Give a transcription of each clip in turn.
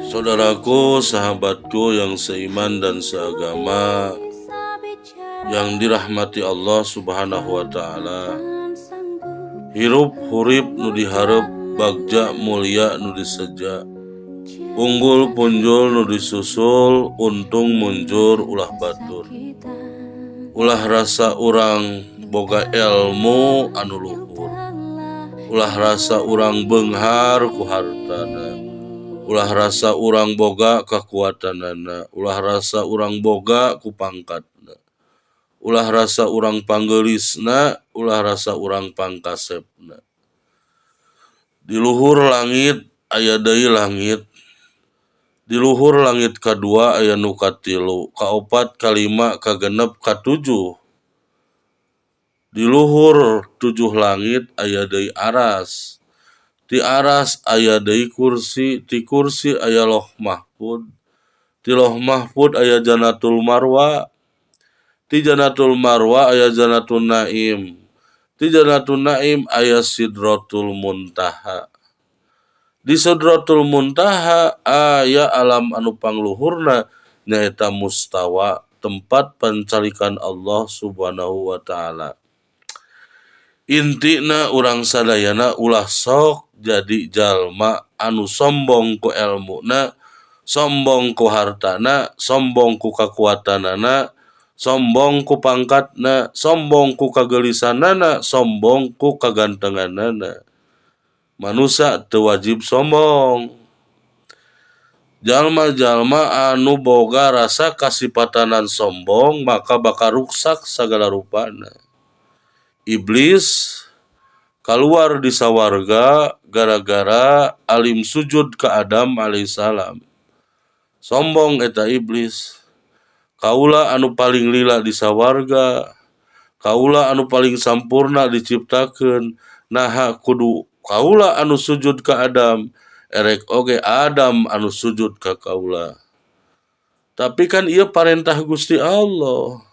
Saudaraku, sahabatku yang seiman dan seagama yang dirahmati Allah Subhanahu wa taala. Hirup hurip nu diharep, bagja mulia nu diseja. Unggul punjul nu disusul, untung munjur ulah batur. Ulah rasa urang boga ilmu anu luhur. Ulah rasa urang beunghar ku hartana. Ulah rasa urang boga kakuatanana, ulah rasa urang boga ku pangkatna. Ulah rasa urang panggeulisna, ulah rasa urang pangkasepna. Di luhur langit aya deui langit. Di luhur langit kadua aya nu katilu, kaopat, kalima, kagenep, katujuh. Di luhur tujuh langit aya deui aras. Ti aras aya deui kursi, ti kursi aya Loh Mahfud. Ti Loh Mahfud aya Jannatul Marwa. Ti Jannatul Marwa aya Jannatun Naim. Ti Jannatun Naim aya Sidratul Muntaha. Di Sidratul Muntaha aya alam anu pangluhurna, nyaeta mustawa, tempat pancalikan Allah Subhanahu wa taala. Intina, urang sadayana ulah sok jadi jalma anu sombong ku elmuna, sombong ku hartana, sombong ku kakuatanana, sombong ku pangkatna, sombong ku kageulisanana, sombong ku kagantenganana. Manusia teu wajib sombong. Jalma-jalma anu boga rasa kasipatanan sombong maka bakal ruksak sagala rupana. Iblis keluar di sawarga gara-gara alim sujud ke Adam alaihissalam. Sombong eta iblis. Kaula anu paling lila di sawarga, kaula anu paling sampurna diciptakeun, naha kudu kaula anu sujud ka Adam? Erek oge Adam anu sujud ka kaula. Tapi kan ieu parentah Gusti Allah.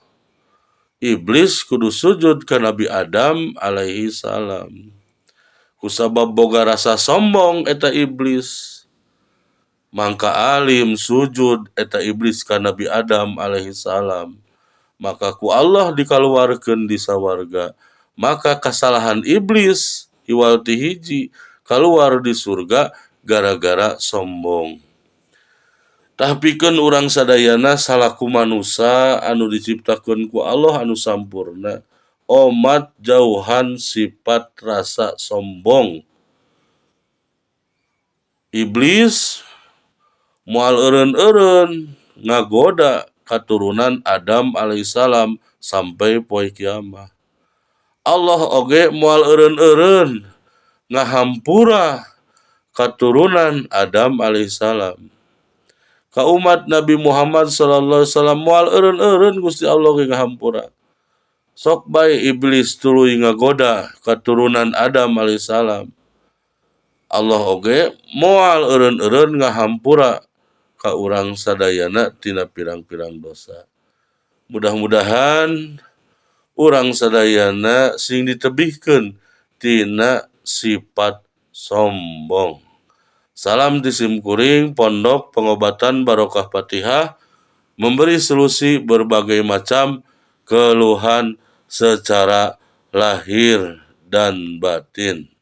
Iblis kudu sujud ka Nabi Adam alaihi salam. Kusabab boga rasa sombong eta iblis, mangka alim sujud eta iblis ka Nabi Adam alaihi salam. Maka ku Allah dikaluarkeun di sawarga. Maka kasalahan iblis iwal ti hiji, keluar di surga gara-gara sombong. Tah, pikeun urang sadayana salaku manusa anu diciptakeun ku Allah anu sampurna, omat jauhan sifat rasa sombong. Iblis moal eureun-eureun ngagoda katurunan Adam alaihissalam sampai poe kiamat. Allah oge moal eureun-eureun ngahampura katurunan Adam alaihissalam. Ka umat Nabi Muhammad sallallahu alaihi wasallam moal eureun-eureun Gusti Allah ge ngahampura. Sok bae iblis tuluy ngagoda katurunan Adam alaihissalam. Allah oge moal eureun-eureun ngahampura ka urang sadayana tina pirang-pirang dosa. Mudah-mudahan urang sadayana sing ditebihkeun tina sifat sombong. Salam ti simkuring, Pondok Pengobatan Barokah Fatihah, memberi solusi berbagai macam keluhan secara lahir dan batin.